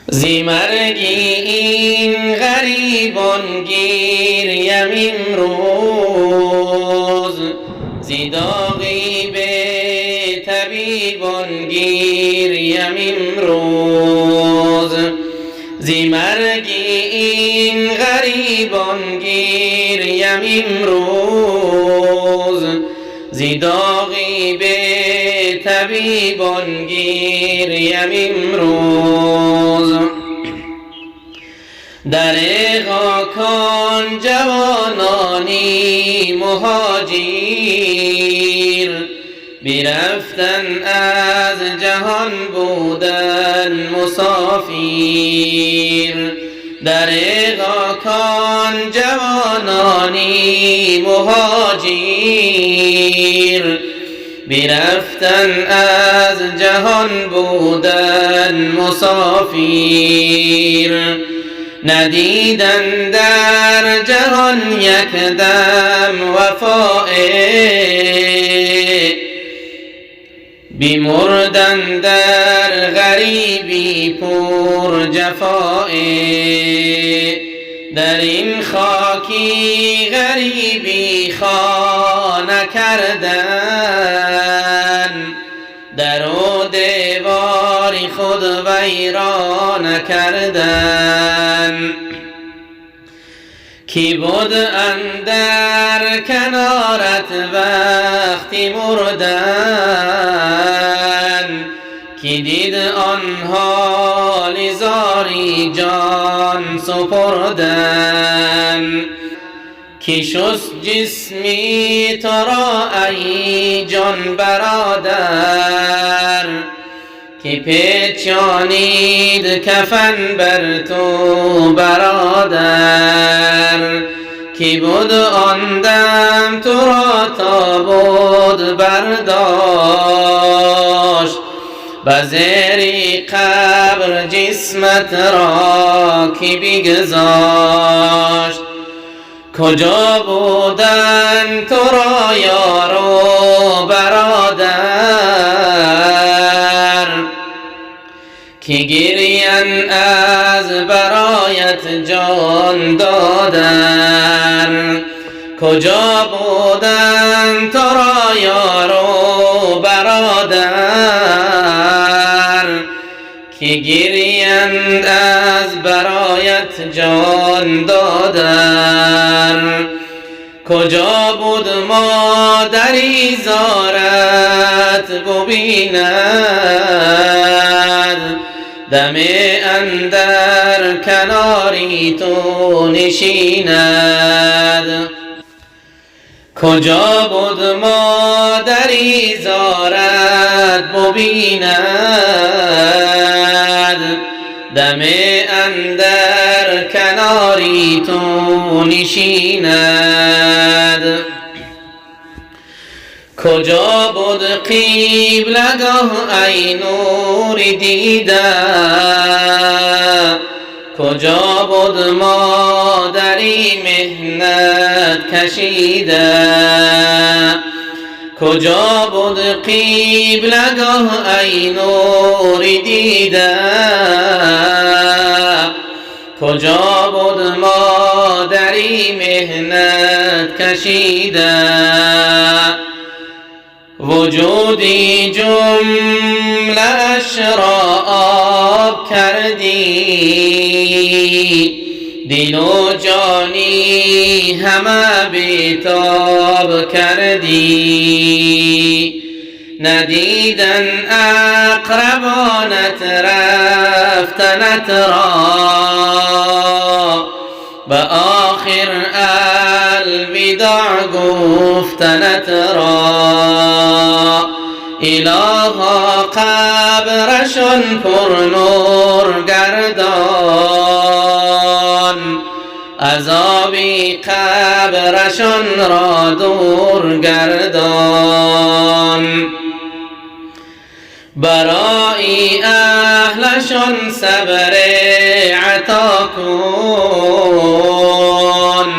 Зи марги ин ғарибон гирям имрӯз, зи доғи бетабибон гирям имрӯз, зи марги ин ғарибон гирям имрӯз, зи доғи бетабибон гирям имрӯз. Дареғо кон ҷавонони муҳоҷир, бирафтан аз ҷаҳон будан мусофир. Дареғо кон ҷавонони муҳоҷир, бирафтан аз ҷаҳон будан мусофир. Надидан дар ҷаҳон як дам вафое, бимурдан дар ғарибӣ пур ҷафое. Дар ин хоки ғарибӣ хона кардан, дару девори худ вайрона кардан. Ки буд андар канорат вақти мурдан, ки дид он ҳоли зори ҷон супурдан. Ки шуст ҷисми туро ай ҷон бародар, ки печонид кафан бар ту бародар. Ки буд он дам туро тобут бардошт, ба зери қабр ҷисмат ро ки бигзошт. Куҷо буданд туро ёру бародар, ки гирянд аз бароят ҷон додар. Куҷо буданд туро ёру бародар, ки гирянд аз бароят ҷон додар. Куҷо буд модари зорат бубинад, даме андар канори ту нишинад. Куҷо буд модари зорат бубинад, даме андар канори ту нишинад. Куҷо буд қиблагоҳ ай нури дида, куҷо буд модари меҳнат кашида. Куҷо буд қиблагоҳ ай нури дида, куҷо буд модари меҳнат кашида. Вуҷуди ҷумлааш ро об кардӣ, дилу ҷони ҳама бетоб кардӣ. Надидан ақрабонат рафтанат ро, ба охир алвидоъ гуфтанат ро. Илоҳо қабрашон пурнур гардон, азоби қабрашон ро дур гардон. Барои аҳлашон сабр ато кун,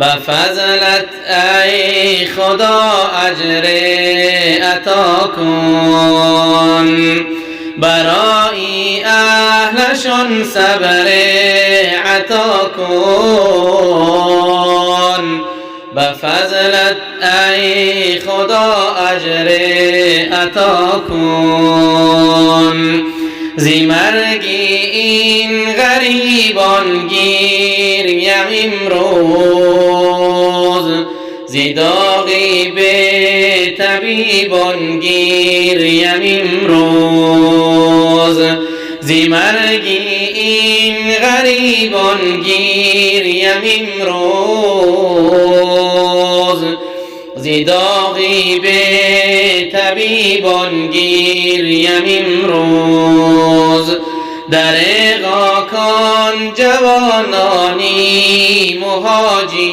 ба фазлат ай Худо аҷр ато кун. Барои аҳлашон Аҳлашон сабр ато кун, ба фазлат эй Худо аҷр ато кун. Зи марги ин ғарибон гирям имрӯз, зи доғи бетабибон гирям имрӯз. Зи марги ин ғарибон гирям имрӯз, зи доғи бетабибон гирям имрӯз. Дареғо кон ҷавонони муҳоҷир,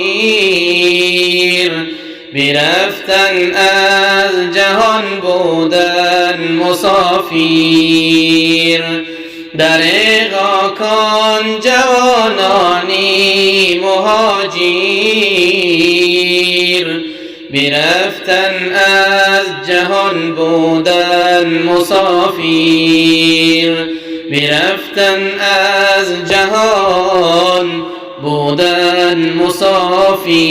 бирафтан аз ҷаҳон будан мусофир. Дареғо кон ҷавонони муҳоҷир, бирафтан аз ҷаҳон будан мусофир. Бирафтан аз ҷаҳон будан мусофир.